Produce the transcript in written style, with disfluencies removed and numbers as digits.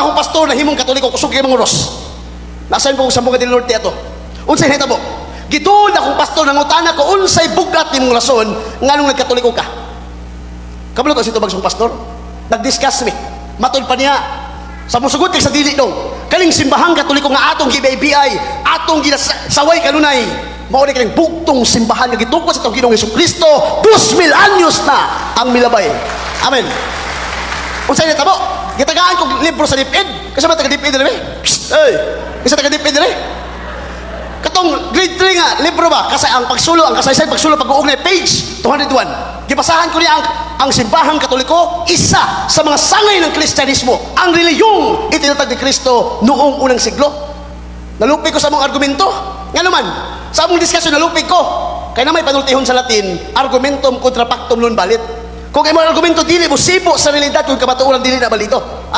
Ang akong pastor na himong Katoliko, kusog kay mga oras. Nasayin ko sa Zamboanga del Norte ato. Unsay nahitabo? Gituod akong pastor, nangutana ko, "Unsay bugat nimong rason nganong nagkatoliko ka?" Kabalo ka si tubag sa pastor? Nag-discuss mi. Matud pa niya, sa musugot kay sa dili dong. Kaning simbahang Katoliko nga atong gibiay, atong ginasaway kanunay, mao ni kaning bugtong simbahan nga gitukod sa atong Ginoong Kristo, 2000 anyos na ang milabay. Amen. Unsay nahitabo? Gitagaan kog libro sa DepEd. Kasi ba taga DepEd diri? Psst, hey. Kasi taga DepEd diri? Katong grade 3 nga libro ba? Kasi ang pagsulo, ang kasaysayan pagsulo pag-uugnay, page 201. Gibasahan ko niya ang simbahang Katoliko, isa sa mga sangay ng Kristyanismo, ang reliyong itinatag ni Kristo noong unang siglo. Nalupig ko sa among argumento. Nga naman, sa among diskusyon nalupig ko. Kaya na may panultihon sa Latin, argumentum contra factum non valet. Kung imong argumento dili mo sibo sa realidad, kung kamatuoran dili na balito.